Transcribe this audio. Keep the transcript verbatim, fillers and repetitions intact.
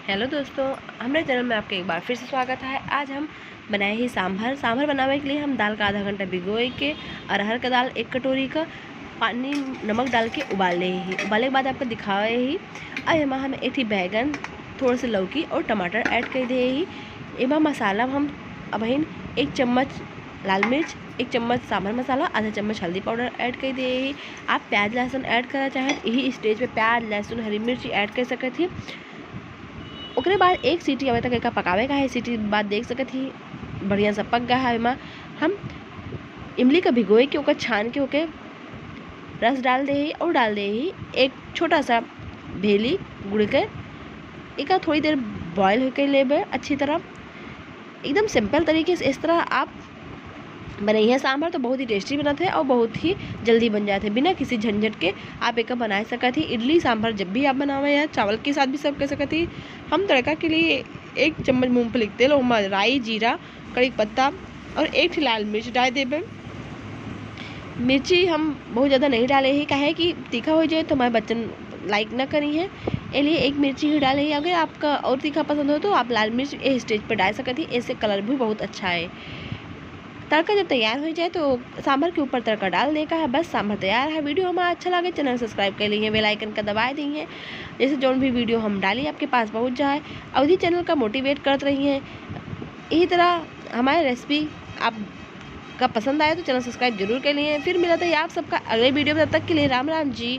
हेलो दोस्तों, हमरे चैनल में आपका एक बार फिर से स्वागत है। आज हम बनाए ही सांभर। सांभर बनावे के लिए हम दाल का आधा घंटा भिगोए के, अरहर का दाल एक कटोरी का, पानी, नमक डाल के उबाल ले ही। उबाले के बाद आपका दिखावे ही। अब एमा हम एक ठी बैगन, थोड़ा सा लौकी और टमाटर ऐड कर दे ही। एमा मसाला हम अबहिन एक चम्मच लाल मिर्च, एक चम्मच सांभर मसाला, आधा चम्मच हल्दी पाउडर ऐड कर दे ही। आप प्याज लहसुन ऐड करना चाहें तो यही स्टेज पे प्याज, लहसुन, हरी मिर्ची ऐड कर सकत ही। ओकरे बाद एक सीटी आवे तक एका पकावे का है। सीटी बाद देख सकत ही बढ़िया से पक गया है। एमा हम इमली का भिगोए के ओकर छान के ओके रस डाल दे ही और डाल दे ही एक छोटा सा भेली गुड़ के। एका थोड़ी देर बॉयल होके लेबे अच्छी तरह। एकदम सिंपल तरीके से इस तरह आप बनइहे सांभर तो बहुत ही टेस्टी बनत है और बहुत ही जल्दी बन जात है। बिना किसी झंझट के आप एका बना सकत ही। इडली सांभर जब भी आप बनावे या चावल के साथ भी सर्व कर सकत ही। हम तड़का के लिए एक चम्मच मूंगफली के तेल, ओमा राई, जीरा, कड़ी के पत्ता और एक ठी लाल मिर्च डाल देबे। मिर्ची हम बहुत ज़्यादा नहीं डाले ही, काहे कि तीखा हो जाए तो हमारे बच्चन लाइक ना करी हैं, ए लिए एक मिर्ची ही डाले ही। अगर आपका और तीखा पसंद हो तो आप लाल मिर्च इस स्टेज पर डाल सकत ही, इससे कलर भी बहुत अच्छा है। तड़का जब तैयार हो जाए तो सांभर के ऊपर तड़का डाल दे का है। बस सांभर तैयार है। वीडियो हमारा अच्छा लगे, चैनल सब्सक्राइब कर लीजिए, बेल आइकन का दबाए दीजिए, जैसे जौन भी वीडियो हम डाली आपके पास पहुँच जाए। अवधी चैनल का मोटिवेट करत रही हैं। यही तरह हमारे रेसिपी आप का पसंद आए तो चैनल सब्सक्राइब जरूर कर लीजिए। फिर मिलत है आप सबका अगले वीडियो में, तब तक के लिए राम राम जी।